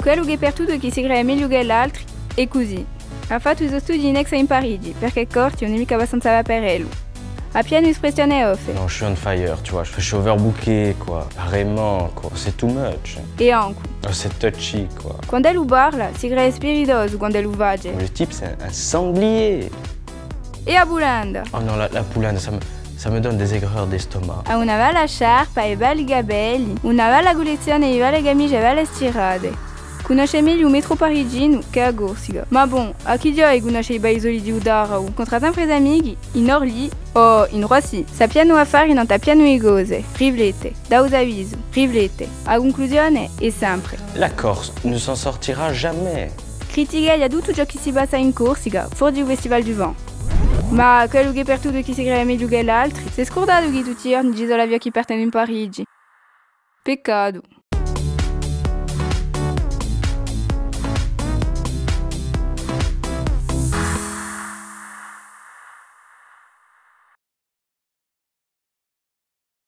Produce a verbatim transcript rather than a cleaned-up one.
Quellu chì hè partutu chì si crede megliu chè l'altri, hè cusì. Hà fattu i so studii in Aix è in Parigi, perchè Corti ùn hè micca abbastanza avà per ellu. Hà pienu d'espressione goffe. Non, je suis on fire, tu vois, je suis overbooké, quoi. Vraiment, quoi. C'est too much. È ancu. Oh, c'est touchy, quoi. Quand'ellu parla, si crede spiritosu quand'ellu face. Mais le type, c'est un, un sanglier. È a pulenda? Oh non, la, la pulenda, ça me, ça me donne des aigreurs d'estomac. Hà una bella sciarpa è belli capelli, una bella cullezzione di belle camisge belle stirate. Cunnosce megliu u metro pariginu chè a Corsica. Ma bon, à chì ghjova di cunnosce i paisoli di u Taravu? Incontra sempre i so amichi, in Orly o in Roissy. Sà pienu affari nant'à pienu di cose. Riflette, dà u so avisu, riflette. A cunclusione hè sempre: la Corse ne s'en sortira jamais. Criticheghja tuttu ciò chì si passa in Corsica, fora di u Festival du Vent. Ma quellu chì hè partutu chì si crede megliu chè l'altri, s'hè scurdatu chì tutti i ghjorni ci sò l'aviò chì partenu in Parigi. Peccatu.